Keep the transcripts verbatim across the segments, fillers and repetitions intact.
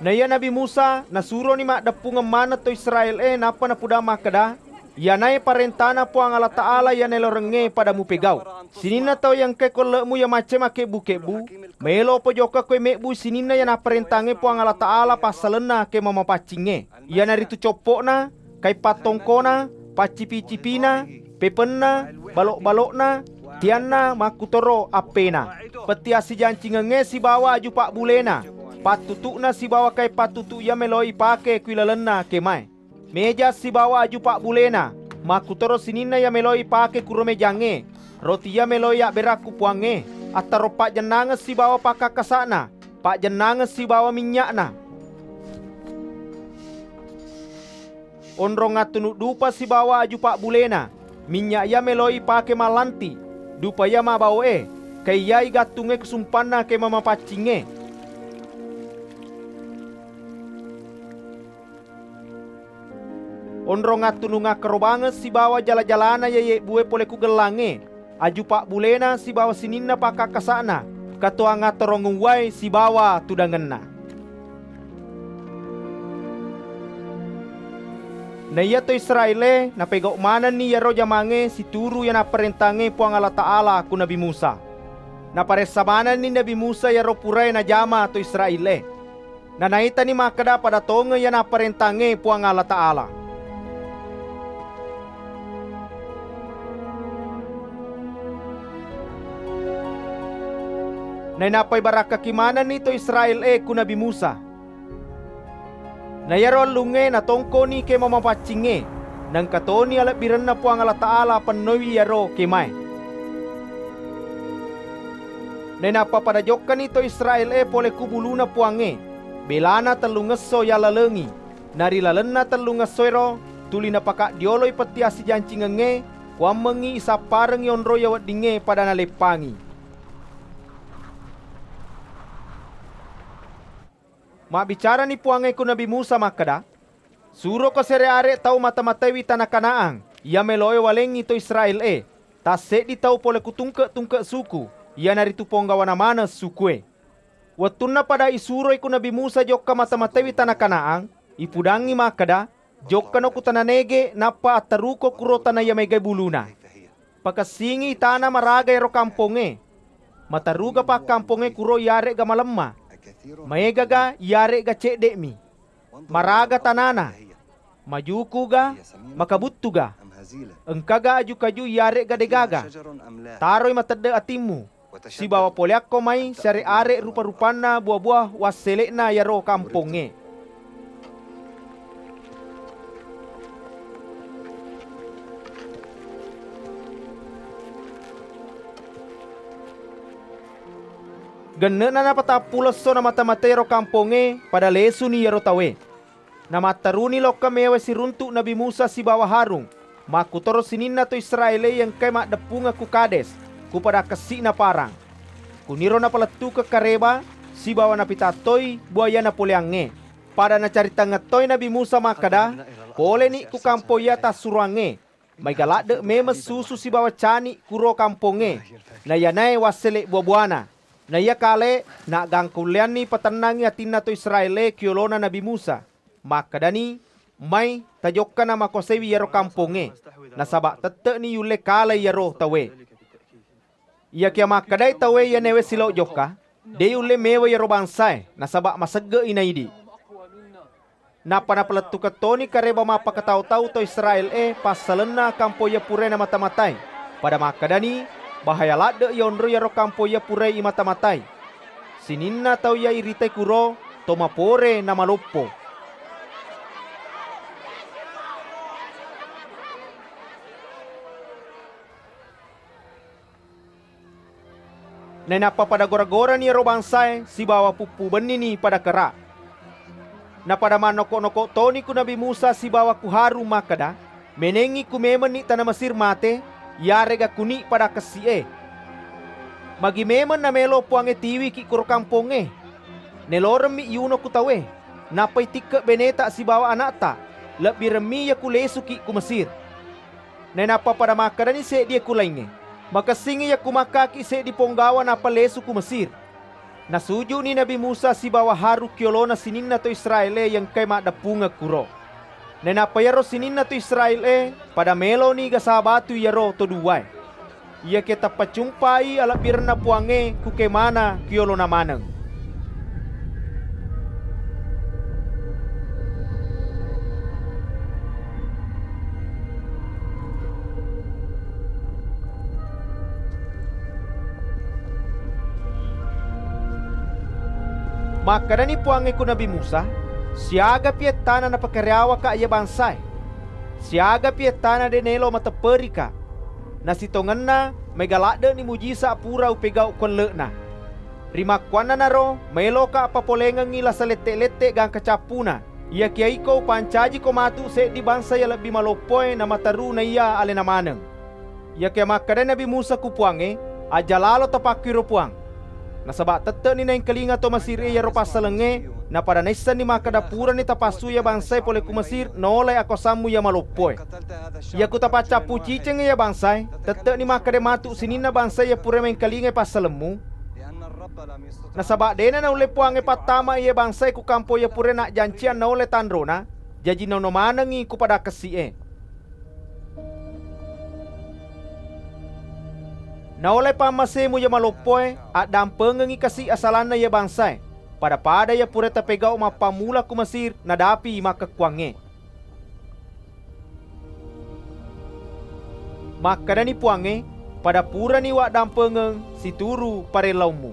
Naiya Nabi Musa nasuroni maddeppungeng maneng to Israél-é, nappa napudang makkeda, "Iyanaé paréntana Puwang Allataala iya naéloréngngé pada mupégau. Sininna tau iya engkaé ko elle'mu iya maccé makkébbu-kébbu, maélopo jokka koé mébbui sininna iya napparéntangngé Puwang Allataala passalenna Kéma Mapaccingngé, iyanaritu coppo'na, kaing pattongkona, paccipi-cipina, pépenna, balo'-balo'na, tiyanna, makkutoro appéna. Petti assijancingengngé sibawa aju pabbuléna, pattutu'na sibawa kaing pattutu iya méloé ipaké ku ilalenna kémaé. Méja sibawa aju pabbuléna, makkutoro sininna iya méloé ipaké kuro méjangngé, roti iya méloé yabbérakku Puwangnge, attaro pajjennangeng sibawa pakkakkasa'na, pajjennangeng sibawa minnya'na." Onrong attunu dupa sibawa aju pabbuléna, minnya' iya méloé ipaké mallanti, dupa iya mabao'é, kaing iya igattungngé ku sumpanna Kéma Mapaccingngé. Onrong attunungakkarobangeng sibawa jala-jalana iya yébbué polé ku gellangngé, aju pabbuléna sibawa sininna pakkakkasa'na, katoang attorongeng uwaé sibawa tudangenna. Naiya to Israél-é napégau manenni iyaro jamangngé situru iya napparéntangngé Puwang Allataala ku Nabi Musa. Naparéssa manenni Nabi Musa iyaro puraé najama to Israél-é. Nanaitani makkeda pada tongeng iya napparéntangngé Puwang Allataala. Nainappa ibarakkaki manenni to Israél-é ku Nabi Musa. Na iyaro ellungngé natongkoni Kéma Mapaccingngé, naengka toni alebbirenna Puwang Allataala pennoiwi iyaro kémaé. Nainappa pada jokkani to Israél-é polé ku buluna Puwangnge, bélana tellungesso yallalengi. Na ri lalenna tellungessoéro tuli napakaddioloi petti assijancingengngé, kuwammengngi isapparengngi onrong iya weddingngé pada naleppangi. Mabbicarani Puwangnge ku Nabi Musa makkeda, "Suroko siare-are tau mata-mataiwi tana Kanaan, iya méloé walengngi to Israél-é, tasseddi tau polé ku tungke-tungke suku, iyanaritu ponggawana maneng sukué." Wettunna pada isuroi ku Nabi Musa jokka mata-mataiwi tana Kanaan, ipudangngi makkeda, "Jokkano ku tana Négeb, nappa attaruko kuro tana iya maégaé buluna. Pakessingi tana maraga éro kampongngé. Mataruga pakkampongngé kuro iyaré'ga malemma? Maégaga iyaré'ga cédde'mi? Maraga tanana? Majukuga? Makabuttuga? Engkaga aju kaju iyaré'ga dé'gaga? Taroi matedde atimmu, sibawa poléakko mai siare-are rupa-rupanna buwa-buwa wassélé'na iyaro kampongngé." Genne'na napatappulo esso namata-matai ro kampongngé, pada lésuni iyaro tauwé. Namatteruni lokka méwai siruntu Nabi Musa sibawa Harun, makkutoro sininna to Israél-é iya engkaé maddeppungeng ku Kadés, ku pada kessi'na Parang. Kuniro napalettukeng karéba sibawa napitattoi buwa iya napoléangngé. Pada nacaritangeng toi Nabi Musa makkeda, "Poléni ku kampong iya tassuroangngé. Maéga ladde' mémeng susu sibawa cani' kuro kampongngé, na iyanaé wassélé' buwa-buwana." Na iya Kalé, nagangka ulléanni patennangngi atinna to Israél-é ku yolona Nabi Musa. Makkedani, "Mai, tajokka namakuasaiwi iyaro kampongngé, nasaba tette'ni yullé kalai iyaro tauwé." Iyakiya makkedai tauwé iyanéwé silao jokka, "Dé' yullé méwai iyaro bangsaé, nasaba masegge'i naidi'." Nappa napalettukeng toni karéba mappakatau-tau to Israél-é passalenna kampong iya puraé namata-matai. Pada makkedani, "Bahaya ladde' iya onrong iyaro kampong iya puraé imata-matai. Sininna tau iya iritai kuro, to maporé na maloppo." Nainappa pada gora-gorani iyaro bangsaé sibawa puppu bennini pada kera. Napada mannoko-noko toni ku Nabi Musa sibawa ku Harun makkeda, "Ménéngngi ku mémenni tana Mesir maté, iyaré'ga kuni' pada kessi'é. Magi mémeng namélo Puwangnge tiwiki' kuro kampongngé? Néloremmi iyuno ku tauwé, nappa itikke' bénéta sibawa ana'ta, lebbiremmi iya kulésuki' ku Mesir." Nainappa pada makkedani séddié ku laingngé, "Makessingngi iya kumakkaki séddi ponggawa nappa lésu ku Mesir. Nasuju'ni Nabi Musa sibawa Harun ki yolona sininna to Israél-é iya engkaé maddeppungeng kuro. Nainappa iyaro sininna to Israél-é pada méloni gasa batu iyaro to duwaé. Iyakiya tappacumpai alebbirenna Puwangnge ku kémana ku yolona maneng. Makkedani Puwangnge ku Nabi Musa, "Siagapi ettana napakariawaka iya bangsaé? Siagapi ettana dé' naélo matepperika? Nasitongenna maéga ladde'ni mujisa pura upégau ku elle'na. Rimakkuwannanaro maéloka papoléngengngi lasa lette-lette gangka cappuna, iyakiya iko upancajiko matu séddi bangsa iya lebbi maloppoé namataru naiya aléna maneng." Iyakiya makkedai Nabi Musa ku Puwangnge, "Aja lalo tapakkuiro Puwang. Nasaba tette'ni naéngkalinga to Mesir-é iyaro passalengngé, napada naissenni makkeda purani tapassu iya bangsaé polé ku Mesir naolai akuwasammu iya maloppoé. Iyaku tapaccappu ciceng iya bangsaé, tette'ni makkeda matu sininna bangsa iya pura méngkalingai passalemmu. Nasaba dé'na naullé Puwangnge pattama iya bangsaé ku kampo iya pura najjanciyang naolai tanrona, jaji naono manengngi ku pada kessi'é. Naolai pammasému iya maloppoé, addampengengngi kasi asalanna iya bangsaé, pada-pada iya pura tapégau mappammula ku Mesir nadapi makkekkuwangngé." Makkedani Puwangnge, "Pada purani uwaddampengeng situru paréllaummu."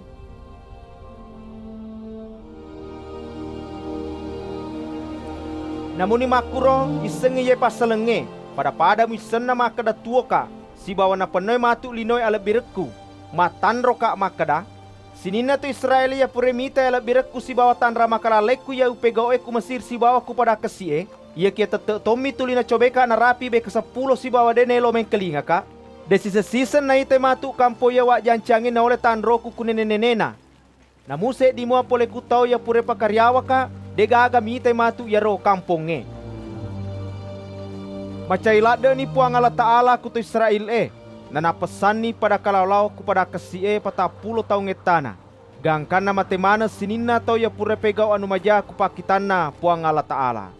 Namuni makkuro, issengngi iyaé passalengngé, pada-pada muissenna makkeda tuwoka, sibawa napennoi matu linoé alebbirekku. Mattanroka makkeda, sininna to Israél iya pura mitai alebbirekku sibawa tanra makalaleku iya upégau'é ku Mesir sibawa ku pada kessi'é, iyakiya tette tommi tuli nacobéka narapi béka seppulo sibawa dé' naélo méngkalingaka. Dé' siseng-siseng naitai matu kampo iya wajjanciyangngé naolai tanroku ku néné-nénéna. Namu séddi mua polé ku tau iya pura pakariawaka, dé'gaga mitai matu iyaro kampongngé. Macai ladde'ni Puwang Allataala ku to Israél-é, nanappessanni pada kalao-lao ku pada kessi'é patappulo taung ettana, gangkanna maté maneng sininna tau iya pura pégau anu maja ku pakkitanna Puwang Allataala.